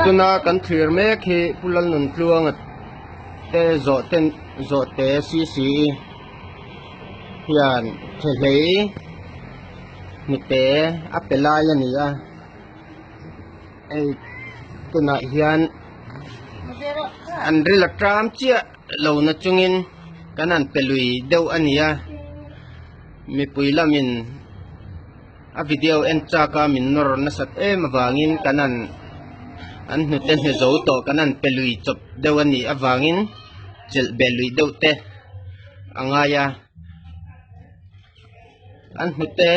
Tuna kan thlir mek hi Pu Lalnuntluanga te zawh ten zawh te CC hian thehlei hnute a pe lai a ni a hei tunah hian an ril a ṭam chiah lo na chungin kan han pe lui deuh a ni a mipui lamin a video en chak a min nawr nasat em avangin kan han an hnute hne zo tawh kan han pe lui chawp deuh a nih avangin chelh beh luih deuh te a ngai a an hnute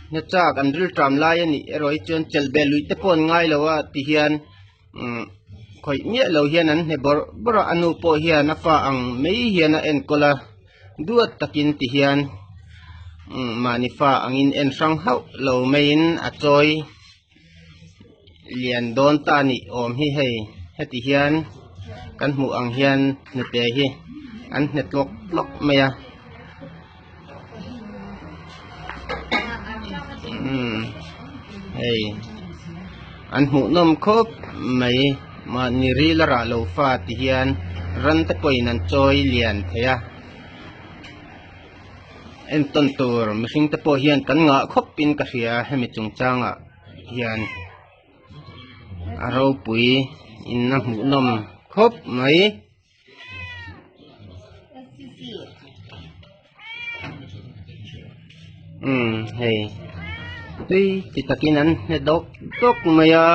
hne chak an ril ṭam lai a nih erawh hi chuan chelh beh luih te pawh an ngai lo a ti hian umm khawih miah lo hian an hne bawrh bawrh a a nu pawh hian a fa ang mai hian a enkawl a duat takin ti hian umm mahni fa angin en hrang hauh lo maiin a chawi lian dawn ta a nih awm hi hei heti hian kan hmuh ang hian hnute hi an hne tlawk tlawk mai a umm hei an hmuh nawm khawp mai mahni ril a rah lo fa ti hian ran te pawhin an chawi lian thei a entawn tur mihring te pawh hian kan ngah khawp in ka hria hemi chungchangah hian a ropui in a hmuh nawm khawp mai. Umm hei tui ti takin an hne dawk dawk mai a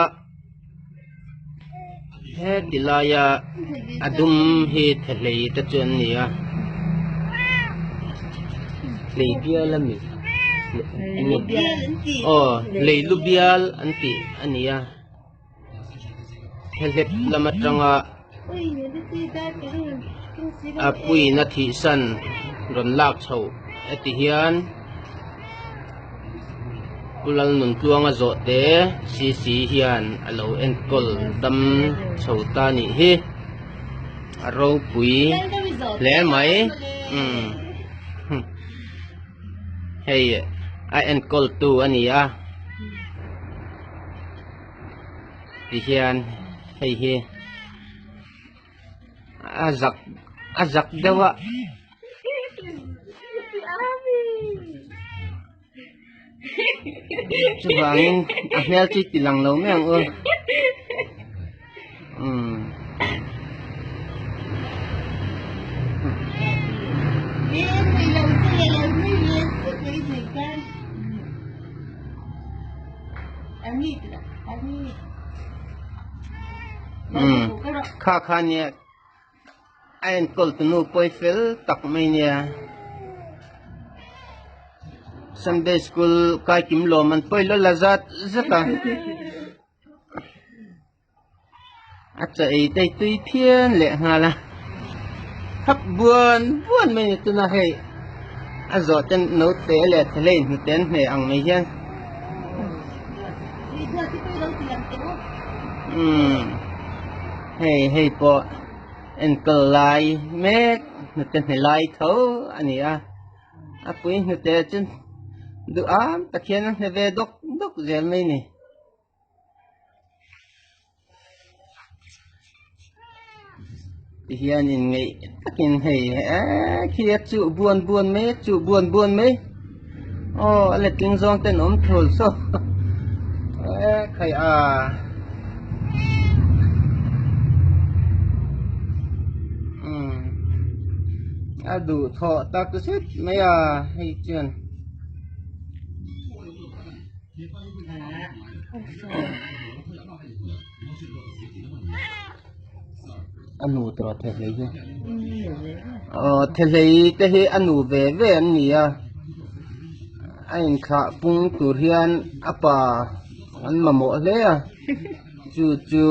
heti laia a dum hi thehlei te chu an ni a hlei bial ami aw hlei lu bial an tih a ni a. Thlahlep lam atanga a puiin a thihsan rawn lak chhoh heti hian Pu Lalnuntluanga zawh te CC hian a lo enkawl dam chho ta a nih hi a ropui hle mai umm hei a enkawl tu a ni a. Tihian hei hi a zak a zak deuh a chuvangin a hmel chu ti lang lo mai ang u umm. Umm kha kha nia a enkawl tu nu pawi fel tak mai nia Sunday school kai kim lawm an pawi lawlh a zat zat a. A chaw ei te tui phian leh nghal a thap buan buan mai ni tuna hei a zawh ten naute leh thalei hnute an hne ang mai hian umm hei hei pawh enkawl lai mek hnute hne lai tho a ni a a pui hnute chu duham tak hian a hne ve dawk dawk zel mai ni. Tihian in ngeih takin hei eee khi a chuh buan buan mai a chuh buan buan mai aw a letling zawng ten awm thul saw eee khai a umm a duh thawh tak zet mai a hei chuan. A nu tawh thehlei hi aw thehlei te hi a nu ve ve an ni a a inthlah pung tur hian a pa an mamawh hle a chu chu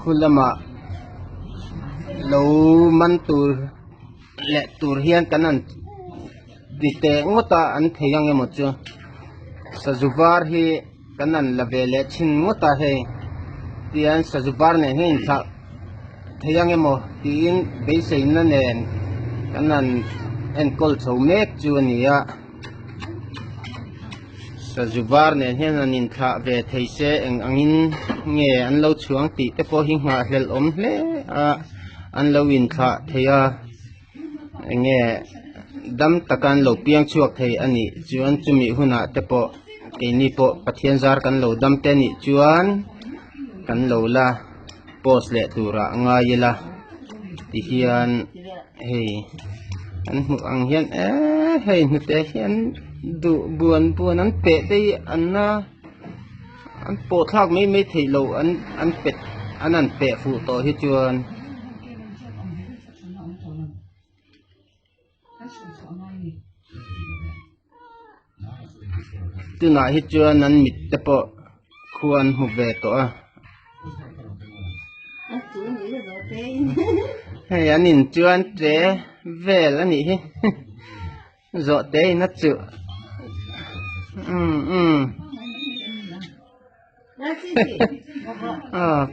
khu lamah lo man tur leh tur hian kan han ti teh ngawt a an thei ang emaw chu sazu var hi kan han la ve leh thin ngawt a hei. Tian sazu var nen hian inthlah thei ang emaw tiin beiseina nen kan han enkawl chho mek chu a ni a. Sazu var nen hian an inthlah ve thei se eng angin nge an lo chhuang tih te pawh hi nghahhlelh awm hle a an lo inthlah thei a eng nge dam taka an lo piang chhuak thei a nih chuan chumi hunah te pawh keini pawh Pathian zar kan lo dam te nih chuan kan lo la post leh turah ngai ila tihian hei an hmuh ang hian eee hei hnute hian duh buan buan an peh te hi an la an pawh thlak mai mai theih loh an an pet an han peh fuh tawh hi chuan. Tunah hi chuan an mit te pawh khua an hmu ve tawh a hei an in chuan tle vel a nih hi zawh te in a chuh umm umm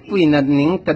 puinat ning ta.